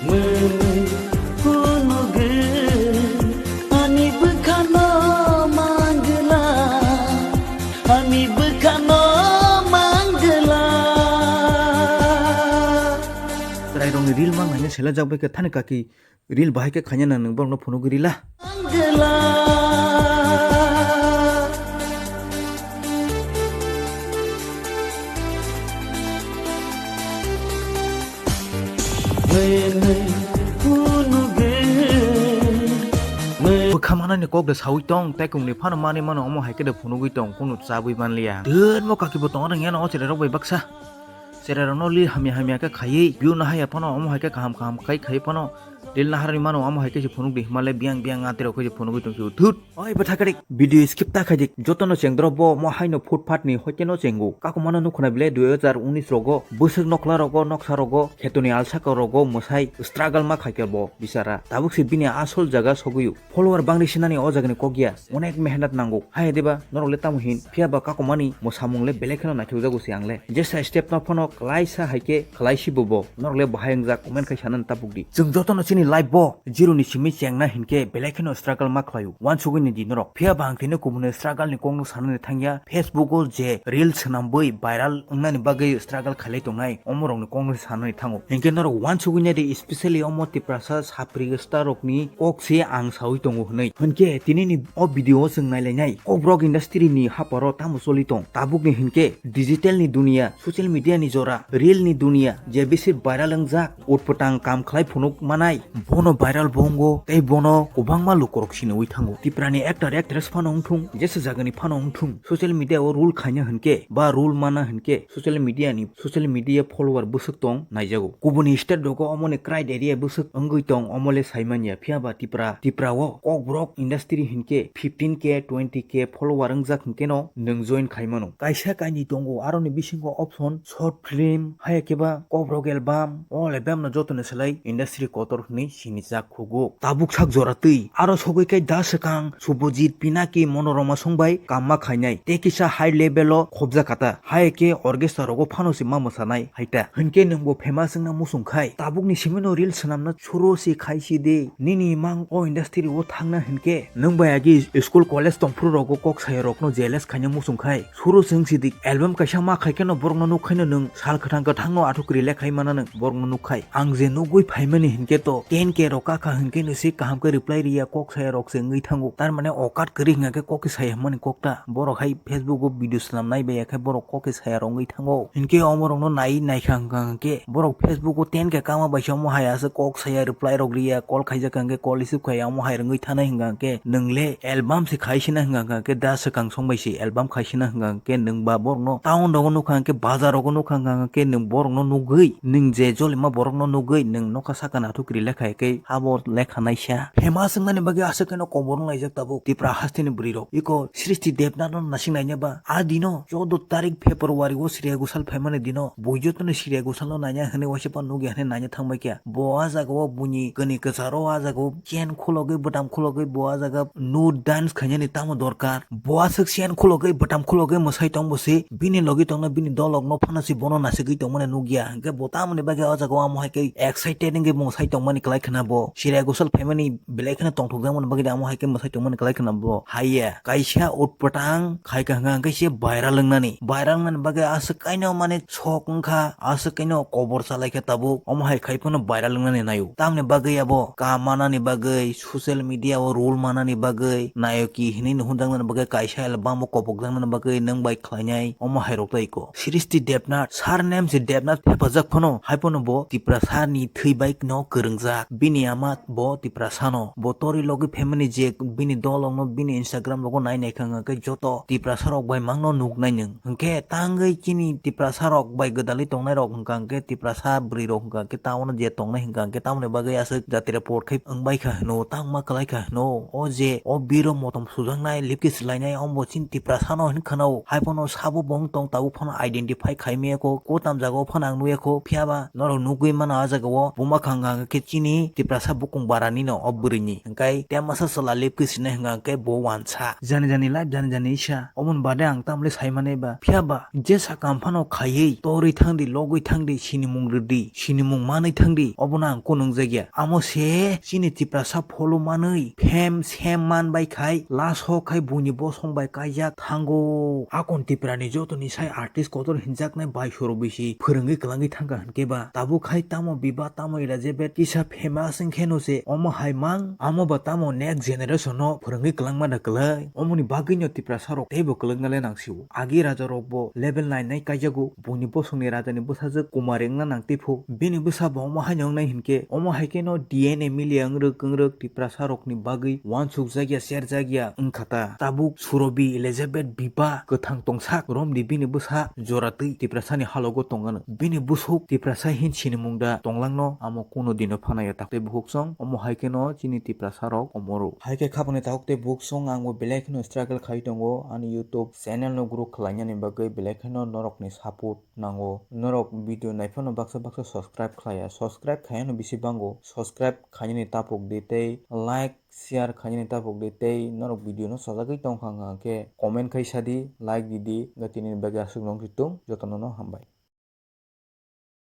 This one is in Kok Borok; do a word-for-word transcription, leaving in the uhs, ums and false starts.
Mwnwi phunugwi ani bwkhano manglak, ani bwkhano manglak. Chwrairokni reel mangnaino selajak bai khe thani kaki reel bahai khe khaina nang nwng borokno phunugwi rila. Bwkha manani kok de sawi tong, tei kungni phano manwi mano, omo hai khe de phunugwi tong, kunu chabwi manliya. Dwrmo kaki bo tongo rwngya no o chwrairok bai baksa. Chwrairokno li hamya hamya khe khaiwi, view nahaya phano, omo hai khe kaham kaham khai khai phano, reel naharwi mano, omo hai khe se phunukdi himale biyang biyang atirok khe se phunugwi tong phio. Thut! Oi bwtha kari video skip ta khaidi, jotono chengdrop bo mo haino footpath ni hoite no chengo. Kakumano nukhuna bile dui hajar unis rogo, bwswk nokla rogo, noksa rogo, khetoni alsaka rogo, mwsai struggle ma khaikhe bo bichara. Tabuk se bini asol jaga sogwio. Follower bangri sinani o jagani kok ya. Onek mehnat nango. Hai diba norok le tamo hin. Phiya ba kakumani mo samung le belai kheno naithokjago se ang le. Jesa step no phano khlaisa hai khe khlai si bo bo. Norok le bahai wngjak comment khai sanani tabuk di. Chwng jotono chini life bo zero ni simi chengna hinkhe belai kheno struggle ma khlaio. Wansugwi ni di norok. Phiya ba ang tini kubuni struggle ni kokno sanani thangya. Facebook o je reel swnambwi viral wngnani bagwi struggle khailai tongnai, omorokni kokno sanani thango. Hinkhe norok wansugwi nai di, especially omo Tiprasa sapri starrokni kok se ang sawi tongo hwnwi. Hinkhe tinini o video o chwng nailainai, Kokborok industry ni haparo tamo choli tong. Tabukni hinkhe digital ni duniya, social media ni jora, reel ni duniya, je bisi viral wngjak, utpwtang kam khlai phunuk manai, bono viral bo wngo, tei bono kwbangma lukurok siniwi thango. Tipra ni actor actress phano wngthung, jesa jagani phano wngthung, social media o rule khaina hinkhe ba rule mana hinkhe social media ni, social media follower bwswk tong naijago. Kubuni state rogo omoni criteria bwswk wngwi tong, omo le saimanya. Phiya ba Tipra, Tipra o Kokborok industry hinkhe fifteen K, twenty K follower wngjak hinkhe no nwng join khai mano. Kaisa kainwi tongo, aroni bisingo option, short film, hai khe ba Kokborok album, all album no joto ni slai industry kotor hwnwi sinijak. Khugo. Tabuk sak jora twi. Aro sogwi khe da swkang Subhajit Pinaki Monorama song bai kamma khainai. Tei kisa high level o khobjakata. Hai khe orchestra rogo phano se ma mwsanai hai ta. Hinkhe nwng bo famous wngna muchung khai. Tabukni simi no reel swnamna suru se khai si de. Nini mang o industry o thangna hinkhe nwng bai agi school college tongphuru rogo kok saya rokno jealous khaina muchung khai. Suru chwng sidi album kaisa ma khai kheno borokno nuk khaino nwng sal kwthang kwthangno athuk kwrwi le khai mana nwng borokno nuk khai. Ang je nugwi phaimani hinkhe to ten K rok kakha hinkhe no se kaham khe reply riya kok saya rok se wngwi thango. Tar mane okat kwrwi hwnkha khe kok khe saya hwnmani kok ta. Borok hai Facebook o video swnam nai baiya khe borok kok khe saya rok wngwi thango. Hinkhe omo rokno nai naikha hwnkha hwnkhe borok Facebook o ten K kama bai se omo hai aswk kok saya reply rok riya call khaijak hwnkha hwnkhe call receive khaiya omo hai rwngwi thanai hwnkha hwnkhe nwng le album se khai sina hwnkha hwnkha khe da swkang song bai se album khai sina hwnkha hwnkhe nwng ba borokno town rogo nukha hwnkhe bazar rogo nukha hwnkha hwnkhe nwng borokno nugwi nwng je jolima borokno nugwi nwng nokha saka nathuk kwrwi lekha khe abo lekha naisa famous wngmani bagwi aswk kheno kobor wng laijak tabuk Tipra hasteni bwrwi rok eko Srishti Debnath no nasing naina ba a dino choudo tarik February o Shreya Ghoshal phaimani dino bui jotono Shreya Ghoshal no naina hwnwi waisa phano nukya hwnwi naina thangbai kha bo a jaga o buini kwnwi kwcharo a jaga o chain khulogwi bwtam khulogwi bo a jaga nude dance khainani tamo dorkar. Bo aswk siyan khulogwi bwtam khulogwi mwsai tong bo se, bini logi tongna bini dolok no phano se bono nasigwi tongmani nukya. Hwnkhe bo tamoni bagwi o jaga o amo hai khe excited wngwi mwsai tongmani kwlai khna bo. Shreya Ghoshal phaimani belai kheno tongthokjakmani bagwi amo hai khe mwsai tongmani kwlai khna bo. Haiya, kaisa utpwtang khai kha hwnkha hwnkhe se viral wngnani. Viral wngnani bagwi aswk kaino mane sok wngkha, aswk kaino kobor chalai kha tabuk. Omo hai khai phano viral wngnani naio. Tamoni bagwi abo kam manani bagwi, social media o role manani bagwi, nayoki hinwi no hwnjaknani bagwi, kaisa album o kobokjaknani bagwi nwng bai khlainai omo hai rok tei ko. Srishti Debnath, surname se Debnath thepajak phano, hai phano bo Tiprasa ni thwi bai no kwrwngjak. Bini ama bo Tiprasa no. Bo tori logi family je bini dolok no bini Instagram rogo nai nai kha hwnkhe joto Tiprasa rok bai mang no nuknai nwng. Hwnkhe tangwi chini Tiprasa rok bai gwdalwi tongnai rok hwnkha hwnkhe Tiprasa bwrwi rok hwnkha hwnkhe taono je tongnai hwnkha hwnkhe tamoni bagwi aswk jatira por khai wngbai kha hwno, tangma kwlai kha hwno. O je o biro motom sujaknai, lipki swlainai, omo chini Tiprasa no hinwi khwnao. Hai phano sabo bo wng tong, tabuk phano identify khai maya kho. Ko tam jaga o phano ang nukya kho, phiya ba norok nugwi mano a jaga o buma kha hwnkha khe chini Tiprasa bukung bara ni no o bwrwi ni. Hwnkhe temasa chwla lip khe sinai hwnkha khe bo wansa. Jani jani life jani jani isa. Omoni bade ang tamle sai mani ba. Phiya ba je sakam phano khaiwi torwi thang di, logwi thang di, sinimung rwdi, sinimung manwi thang di. Obono ang kunung jakya. Amo se chini Tiprasa follow manwi phem sem man bai khai last o khai buini bosong bai kaijak thango. Akon Tipra ni joto ni sai artist kotor hinjaknai bai soro bisi phwrwngwi kwlangwi thangkha hwnkhe ba tabuk khai tamo Biba tamo Elizabeth kisa famous wngkhe no se omo hai mang amo ba tamo next generation no phwrwngwi kwlangma da kwlai. Omoni bagwi no Tiprasa rok teibo kwlwkna le nang sio. Agi raja rok bo level nine nai kaijago. Buini bosong ni raja ni bwsajwk Kumari wngna nang tei pho. Bini bwsa bo omo haino wngnai hinkhe, omo hai khe no D N M L A wngrwk wngrwk Tiprasa rok ni bagwi uansuk jakya, ser jakya wngkha ta. Tabuk Surobi, Elizabeth, Biba kwthang tongsak romdi bini bwsa jora twi Tiprasa ni halogo tongano. Bini bwswk Tiprasa hin sinimung da tonglang no amo kuno dino phanaya tak tei buhuk song. Omo hai khe no chini Tiprasa rok omoro. Hai khe khapangni takhuk tei buhuk song ang bo belai kheno struggle khai tongo ani YouTube channel no grow khlainani bagwi, belai kheno norok ni support nango. Norok video naiphano baksa baksa subscribe khlaiya. Subscribe khaiyano bisi bango. Subscribe khainani tapok di tei like, share khainani tapok di tei norok video no sajagwi tongkha hwnkha khe comment khai sadi, like didi, hwnkhe tini bagwi aswk nong tongo. Jotono no hambai.